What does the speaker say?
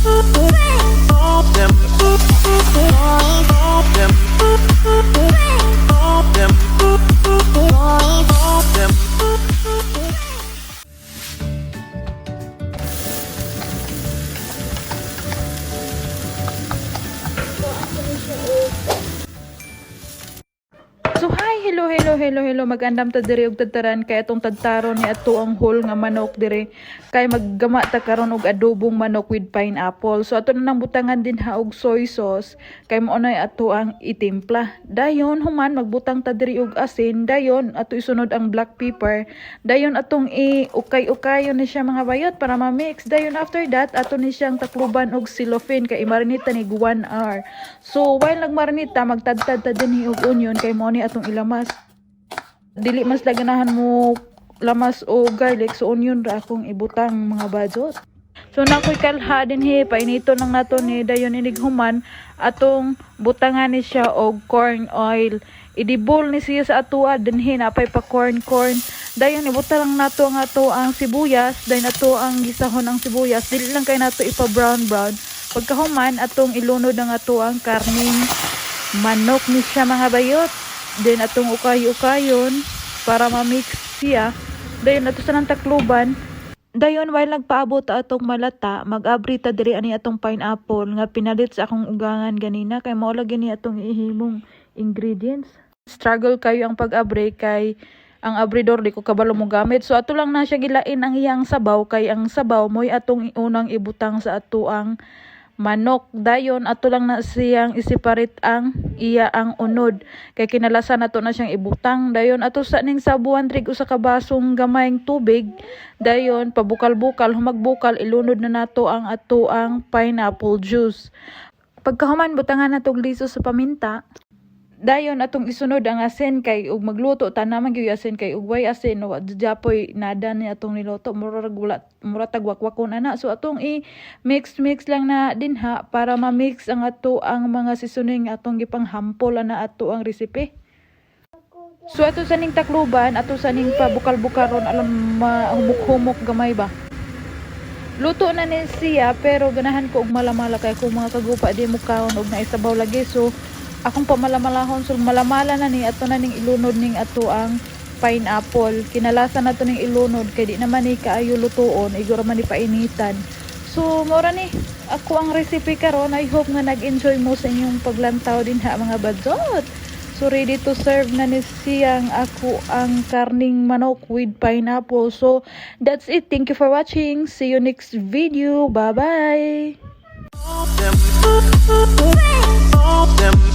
Them. So hi, hello, hello, hello, hello. Magandam ta diri og tadtaran kay atong tadtaron ni ato ang whole nga manok diri. Kay maggama ta karon og adobong manok with pineapple. So ato na nang butangan din ha og soy sauce kay mao nay ato ang itimpla. Dayon human magbutang ta diri og asin, dayon ato isunod ang black pepper. Dayon atong i ukay-ukayon ni siya, mga bayot, para ma-mix. Dayon after that, ato ni siyang takluban og cellophane kay i-marinate ta ni 1 hour. So while nagmarinate ta, magtadtad ta din og onion kay mao ni atong ilamas. Dili mas laganahan mo lamas o garlic, so onion ra akong ibutang, mga badjot. So nakoy kalha din he, painito lang nato ni, dayon inig human atong butangan ni siya og corn oil. Idibol ni siya sa atua dinhi, napay pa corn corn. Dayon ibutang lang nato ang ato ang sibuyas, dayon ato ang gisahon ang sibuyas. Dili lang kay nato ipa brown brown. Pagkahuman, atong ilunod ang ato ang karning manok ni siya, mga bayot. Then atong ukay-ukayon para ma-mix siya. Dayon ato sa nang takluban. Dayon while nagpaabot atong malata, mag-abri ta diri ani atong pineapple nga pinalit sa akong ugangan ganina kay mao lagi ni atong ihimong ingredients. Struggle kayo ang pag-abri kay ang abridor di ko kabalo mo gamit. So ato lang na siya gilain ang iyang sabaw kay ang sabaw mo'y atong unang ibutang sa ato ang manok. Dayon ato lang na siyang i-separate ang iya ang unod kay kinalasan nato na siyang ibutang. Dayon ato sa ning sabuan drig usa ka basong gamayng tubig. Dayon pabukal-bukal, humagbukal, ilunod na nato ang ato ang pineapple juice. Pagkahuman, butangan natog liso sa paminta. Dayon atong isunod ang asin kay ug magluto ta naman gyud asin kay ug way asin, wa japoy nada ni atong niluto, mura wala, mura tag wakwakon ana. So atong i mix mix lang na dinha para ma-mix ang ato ang mga seasoning atong gipanghampol ana ato ang recipe. So ato sa ning takluban, ato sa ning pabukal-bukaron alam mahumok-humok gamay ba. Luto na ni siya, pero ganahan ko og malamala kay kung mga kagupa di mo kaon og naisabaw lagi, so akong pamalamalahon. So malamala na ni, ato na ning ilunod ning ato ang pineapple. Kinalasan nato ning ilunod kay di naman ni kaayo lutuon, iguro man ni painitan. So mora ni ako ang recipe karon. I hope nga nag-enjoy mo sa inyong paglantaw din ha, mga badjot. So ready to serve na ni siyang ako ang karning manok with pineapple. So that's it. Thank you for watching. See you next video. Bye bye. Them.